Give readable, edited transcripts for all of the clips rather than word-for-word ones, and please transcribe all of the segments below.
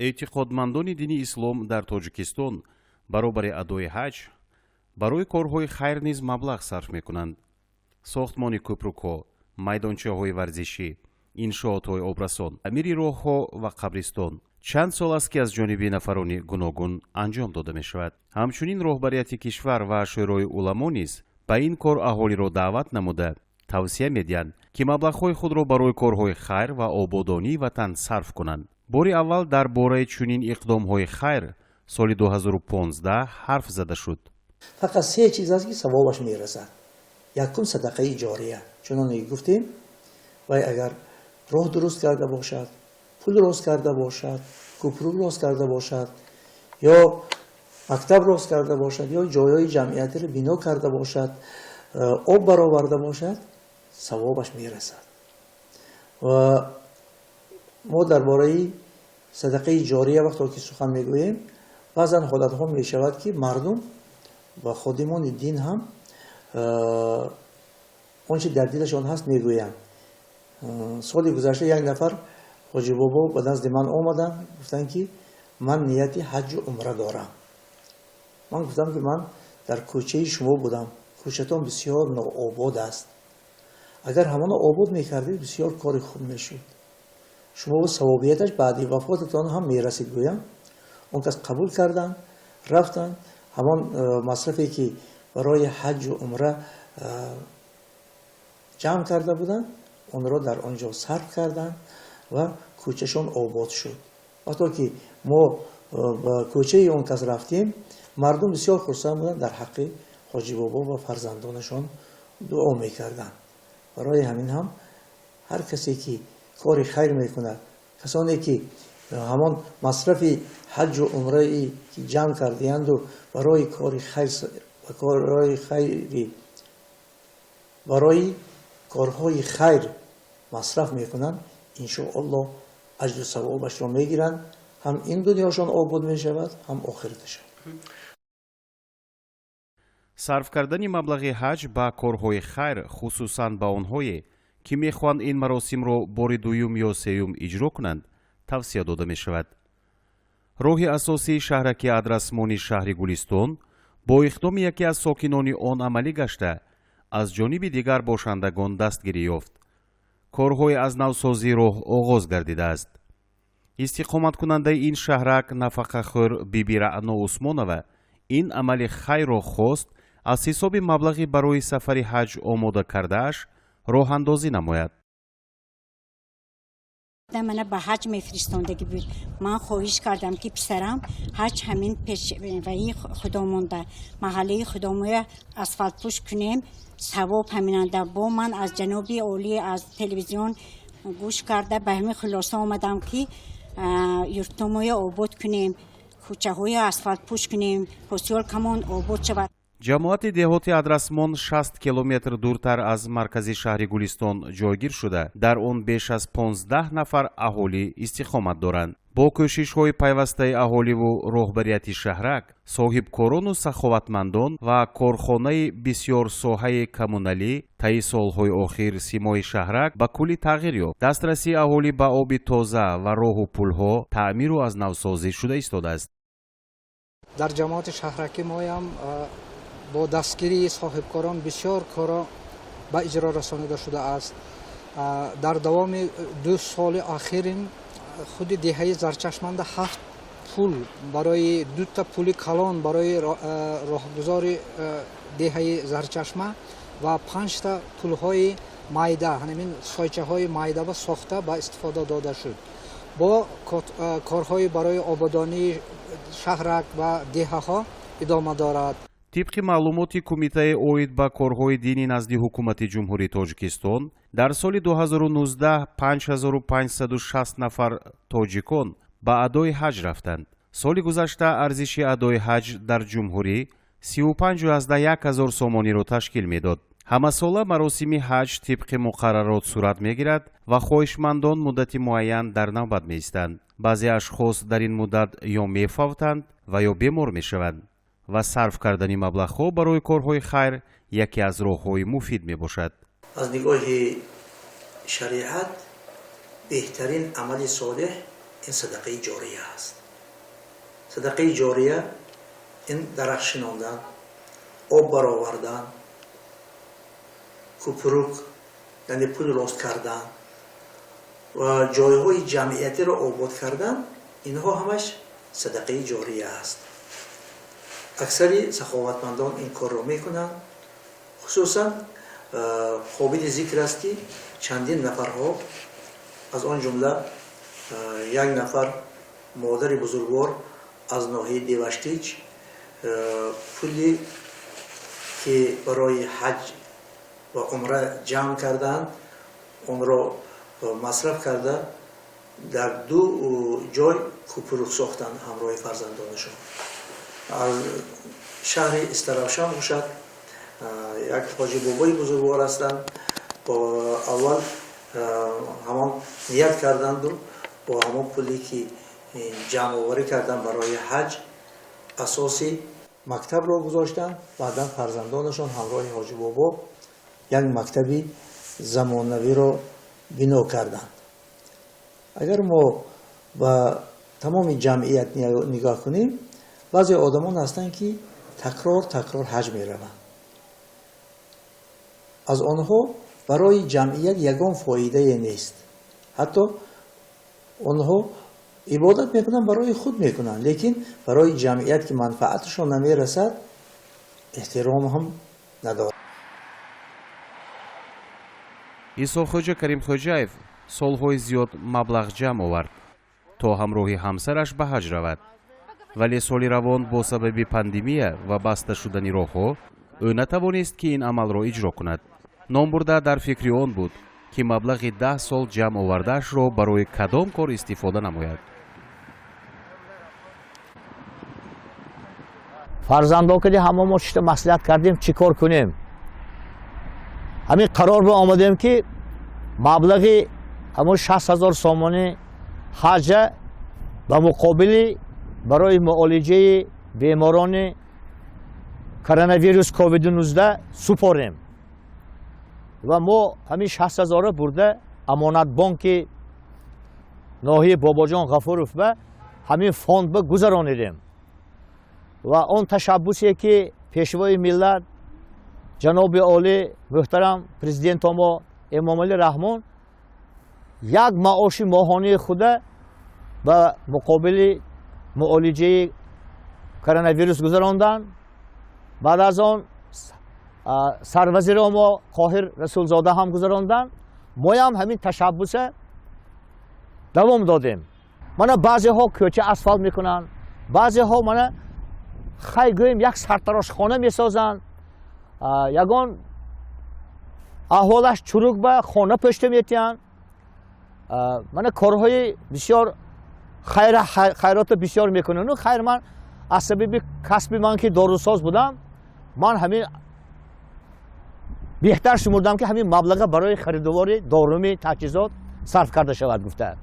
Эътиқодмандони дини ислом дар Тоҷикистон баробари адои ҳаҷ барои корҳои хайр низ маблағ сарф мекунанд. Сохтмони кӯпрукҳо, майдончаҳои варзишӣ, иншоотҳои обрасон, таъмири роҳҳо ва қабристон чанд сол аст, ки аз ҷониби нафарони гуногун анҷом дода мешавад. Ҳамчунин роҳбарияти кишвар ва Шӯрои уламо низ ба ин кор аҳолиро даъват намуда, тавсия медиҳанд, ки маблағҳои худро барои корҳои хайр ва ободонии ватан сарф кунанд. Бори аввал дар бораи чунин иқдомҳои хайр соли 2015 ҳарф зада шуд. Фақат се чиз аст, ки савобаш мерасад. Якум, садақаи ҷория. Чуноне ки гуфтем, вай агар роҳ дуруст карда бошад, пул рост карда бошад, кӯпрук рост карда бошад ё мактаб рост карда бошад, ё ҷойҳои ҷамъиятиро бино карда бошад, об бароварда бошад, савобаш мерасад. Ва мо дар бораи садақаи ҷория вақто ки сухан мегӯем, баъзан ҳолатҳо мешавад, ки мардум ва ходимони дин ҳам он чи дар дилашон ҳаст, мегӯянд. Соли гузашта як нафар ҳоҷибобо ба назди ман омаданд, гуфтанд, ки ман нияти ҳаҷҷу умра дорам. Ман гуфтам, ки ман дар кӯчаи шумо будам, кӯчатон бисёр нообод аст. Агар ҳамоно обод мекардед, бисёр кори хуб мешуд, шумо савобияташ баъди вафотатон ҳам мерасид, гӯям. Он кас қабул карданд, рафтанд, ҳамон масрафе ки барои ҳаҷҷу умра ҷамъ карда буданд, онро дар он ҷо сарф карданд ва кӯчашон обод шуд. Вақто ки мо ба кӯчаи он кас рафтем, мардум бисёр хурсанд буданд, дар ҳаққи ҳоҷибобо ва фарзандонашон дуо мекарданд. Барои ҳамин ҳам ҳар касе ки кори хайр мекунад, касоне ки ҳамон масрафи ҳаҷҷу умрае ки ҷамъ кардиянду барои кори хайр, корҳои хайри, барои корҳои хайр масраф мекунанд, иншоаллоҳ, аҷру савобашро мегиранд. Ҳам ин дунёшон обод мешавад, ҳам охираташон. Сарф кардани маблағи ҳаҷ ба корҳои хайр, хусусан ба онҳое, ки мехоҳанд ин маросимро бори дуюм ё сеюм иҷро кунанд, тавсия дода мешавад. Роҳи асосии шаҳраки Адрасмони шаҳри Гулистон бо иқдоми яке аз сокинони он амалӣ гашта, аз ҷониби дигар бошандагон дастгирӣ ёфт. Корҳои аз навсозии роҳ оғоз гардидааст. Истиқоматкунандаи ин шаҳрак, нафақахӯр Биби Раъно Усмонова, ин амали хайрро хост аз ҳисоби маблағи барои сафари ҳаҷ омода кардааш роҳандозӣ намояд. Мана ба ҳаҷ мефиристондагӣ буд. Ман хоҳиш кардам, ки писарам, ҳаҷ ҳамин пешваи худомонда, маҳаллаи худомоя асфалтпӯш кунем, савоб ҳаминанда. Бо ман аз ҷаноби олӣ аз телевизион гӯш карда, ба ҳамин хулоса омадам, ки юртомоя обод кунем, кӯчаҳои асфалтпӯш кунем, посёлкамон обод шавад. Ҷамоати деҳоти Адрасмон 60 километр дуртар аз маркази шаҳри Гулистон ҷойгир шуда, дар он беш аз 15 нафар аҳолӣ истиқомат доранд. Бо кӯшишҳои пайвастаи аҳоливу роҳбарияти шаҳрак, соҳибкорону саховатмандон ва корхонаи бисёрсоҳаи коммуналӣ, таи солҳои охир симои шаҳрак ба куллӣ тағйир ёфт. Дастрасии аҳолӣ ба оби тоза ва роҳу пулҳо таъмиру аз навсозӣ шуда истодааст. Дар ҷамоати шаҳракӣ моям бо дастгирии соҳибкорон бисёр корро ба иҷро расонида шудааст. Дар давоми 2 соли охирин худи деҳаи Зарчашманда ҳафт пул, барои дута пули калон барои роҳгузори деҳаи Зарчашма ва панҷта пулҳои майда, ҳамин сойчаҳои майдаба сохта ба истифода дода шуд. Бо корҳои барои ободонии шаҳрак ва деҳаҳо идома дорад. Тибқи маълумоти Кумитаи оид ба корҳои динӣ назди Ҳукумати Ҷумҳурии Тоҷикистон, дар соли 2019 5560 нафар тоҷикон ба адои ҳаҷ рафтанд. Соли гузашта арзиши адои ҳаҷ дар ҷумҳурӣ 35,1 ҳазор сомониро ташкил медод. Ҳамасола маросими ҳаҷ тибқи муқаррарот сурат мегирад ва хоҳишмандон муддати муайян дар навбат меистанд. Баъзе ашхос дар ин муддат ё мефавтанд ва ё бемор мешаванд ва сарф кардани маблағҳо барои корҳои хайр яке аз роҳҳои муфид мебошад. Аз нигоҳи шариат беҳтарин амали солеҳ Ин садақаи ҷория аст. Садақаи ҷория ин дарахт шинондан, об баровардан, кӯпрук, яъне пул рост кардан ва ҷойҳои ҷамъиятиро обод кардан, инҳо ҳамаш садақаи ҷория аст. Аксари саховатмандон ин корро мекунанд. Хусусан қобили зикр аст, ки чандин нафарҳо, аз он ҷумла як нафар модари бузургвор аз ноҳияи Деваштич, пуле ки барои ҳаҷ ва умра ҷамъ карданд, онро масраф карда дар ду ҷой кӯпрук сохтанд ҳамроҳи фарзандонашон. Аз шаҳри Истаравшан бошад, як ҳоҷи бобои бузургвор ҳастанд. Аввал ҳамон ният карданду бо ҳамон пуле ки ҷамъоварӣ карданд барои ҳаҷ, асоси мактабро гузоштанд. Баъдан фарзандонашон ҳамроҳи ҳоҷи бобо як мактаби замонавиро бино карданд. Агар мо ба тамоми ҷамъият нигоҳ кунем, баъзе одамон ҳастанд, ки такрор такрор ҳаҷ мераванд. Аз онҳо барои ҷамъият ягон фоидае нест. Ҳатто онҳо ибодат мекунанд, барои худ мекунанд, лекин барои ҷамъият ки манфааташон намерасад, эҳтиром ҳам надорад. Исохӯҷа Каримхӯҷаев солҳои зиёд маблағ ҷамъ овард, то ҳамроҳи ҳамсараш ба ҳаҷ равад, вале соли равон бо сабаби пандемия ва баста шудани роҳҳо ӯ натавонист, ки ин амалро иҷро кунад. Номбурда дар фикри он буд, ки маблағи 10 сол ҷамъ овардаашро барои кадом кор истифода намояд. Фарзандон кади ҳама мо чита маслиҳат кардем, чӣ кор кунем. Ҳамин қарор ба омадем, ки маблағи ҳамон 60 000 сомонӣ ҳаҷа ба муқобили барои муолиҷаи беморони коронавирус ковиду 19 супорем. Ва мо ҳамин 60 000-ро бурда Амонатбонки ноҳияи Бобоҷон Ғафуров ба ҳамин фонд ба гузаронидем. Ва он ташаббусе ки Пешвои миллат, ҷаноби олӣ, муҳтарам президенто мо Эмомалӣ Раҳмон як маоши моҳонии худа ба муқобили муолиҷаи коронавирус гузаронданд, баъд аз он сарвазиро мо Қоҳир Расулзода ҳам гузаронданд, моям ҳамин ташаббуса давом додем. Мана, баъзеҳо кӯча асфалт мекунанд, баъзеҳо, мана, хай гӯем, як сартарошхона месозанд, ягон аҳволаш чурук ба хона пӯшта метиҳанд. Мана, корҳои бисёр хайрото бисёр мекунанд. Хайр, ман аз сабаби касби ман, ки дорусоз будам, ман ҳамин беҳтар шумурдам, ки ҳамин маблаға барои харидувори доруми таҷҳизот сарф карда шавад гуфта.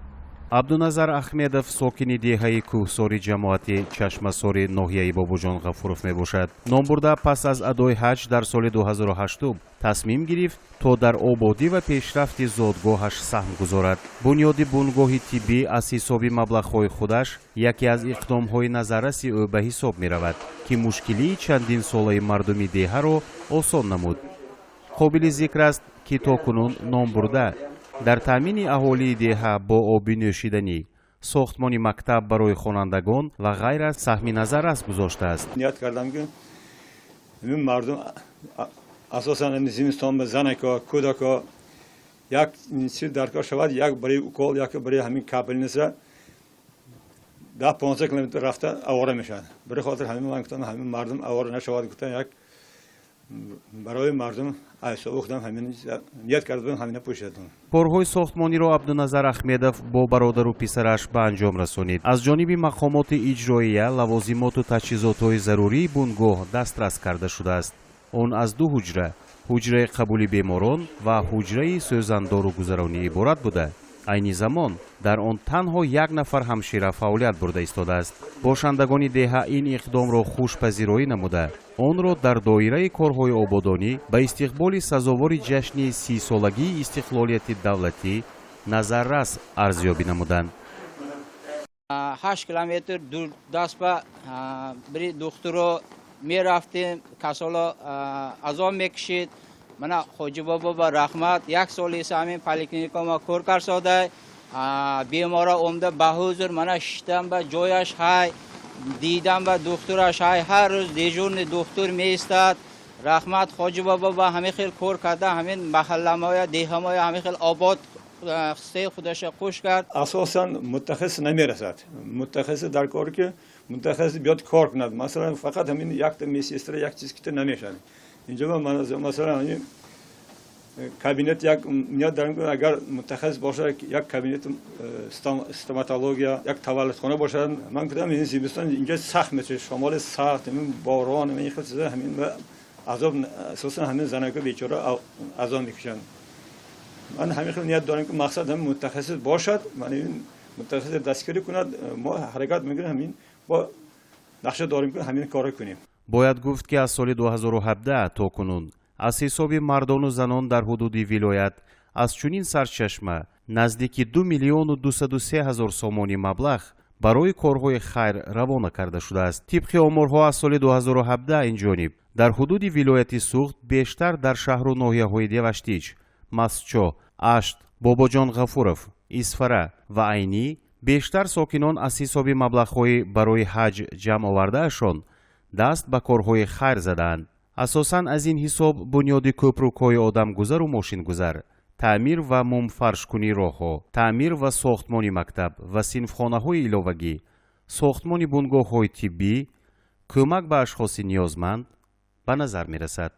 Абдуназар Ахмедов сокини деҳаи Кӯҳсори ҷамоати Чашмасори ноҳияи Бобоҷон Ғафуров мебошад. Номбурда пас аз адои ҳаҷ дар соли 2008 тасмим гирифт, то дар ободӣ ва пешрафти зодгоҳаш саҳм гузорад. Бунёди бунгоҳи тиббӣ аз ҳисоби маблағҳои худаш яке аз иқдомҳои назарраси ӯ ба ҳисоб меравад, ки мушкилии чандинсолаи мардуми деҳаро осон намуд. Қобили зикр аст, ки то кунун номбурда дар таъмини аҳолии деҳа бо оби нӯшиданӣ, сохтмони мактаб барои хонандагон ва ғайра саҳми назаррас гузоштааст. Ният кардам, ки мардум, асосан зимистон, ба занако, кӯдако як чиз даркор шавад, як барои укол, як барои ҳамин капельница 10-15 километр рафта авора мешавад. Барои хотир ҳамин ман гуфтам, ҳамин мардум авора нашавад гуфтам, як барои мардум ҳисоби худам ҳамин ният карда будам, ҳамина пӯшидам. Корҳои сохтмониро Абдуназар Ахмедов бо бародару писараш ба анҷом расонид. Аз ҷониби мақомоти иҷроия лавозимоту таҷҳизотҳои зарурии бунгоҳ дастрас карда шудааст. Он аз ду ҳуҷра, ҳуҷраи қабули беморон ва ҳуҷраи сӯзандору гузаронӣ иборат буда, айни замон дар он танҳо як нафар ҳамшира фаъолият бурда истодааст. Бошандагони деҳа ин иқдомро хушпазироӣ намуда, онро дар доираи корҳои ободонӣ ба истиқболи сазовори ҷашни 30-солагии истиқлолияти давлатӣ назаррас арзёбӣ намуданд. 8 километр дурдаст ба бири духтуро мерафтем, касало азоб мекашид. Мана, Хоҷибобо ба раҳмат, як солиса ҳамин поликлиника ма кор карсодай. Бемора омда ба ҳузур, мана, шиштан ба ҷояш ҳай, дидан ба духтураш ҳай, ҳар рӯз дежурный духтур меистад. Раҳмат Хоҷибобо ба ҳамин хел кор карда, ҳамин маҳалламоя, деҳамоя ҳамин хел обод, ҳиссаи худаша қуш кард. Асосан мутахассис намерасад. Мутахассис дар кор, ки мутахассис биёд, кор кунад. Масалан, фақат ҳамин якта медсестра, як чиз кита намешавад. Инҷо масалан ҳамин кабинет, як ният дорем, ки агар мутахассис бошад, як кабинет стоматология, як таваллудхона бошад. Ман гуфтам, ин зимистон инҷа сахт мешавад, шамоли сахт, ҳамин борон, ҳамин хел чиза, ҳамин азоб, асосан ҳамин занако бечора азоб мекушанд. Ман ҳамин хел ният дорем, ки мақсад ҳамин мутахассис бошад, ман ин мутахассис дастгирӣ кунад. Мо ҳаракат мекунем, ҳамин бо нақша дорем, ки ҳамин корро кунем. Бояд гуфт, ки аз соли 2017 то кунун аз ҳисоби мардону занон дар ҳудуди вилоят аз чунин сарчашма наздики 2 миллиону 203 ҳазор сомонӣ маблағ барои корҳои хайр равона карда шудааст. Тибқи оморҳо, аз соли 2017 ин ҷониб дар ҳудуди вилояти Суғд, бештар дар шаҳру ноҳияҳои Деваштич, Мастчо, Ашт, Бобоҷон Ғафуров, Исфара ва Айнӣ бештар сокинон аз ҳисоби маблағҳои барои ҳаҷ ҷамъ овардаашон даст ба корҳои хайр задаанд. Асосан аз ин ҳисоб бунёди кӯпрукҳои одамгузару мошингузар, таъмир ва мумфаршкунии роҳҳо, таъмир ва сохтмони мактаб ва синфхонаҳои иловагӣ, сохтмони бунгоҳҳои тиббӣ, кӯмак ба ашхоси ниёзманд ба назар мерасад.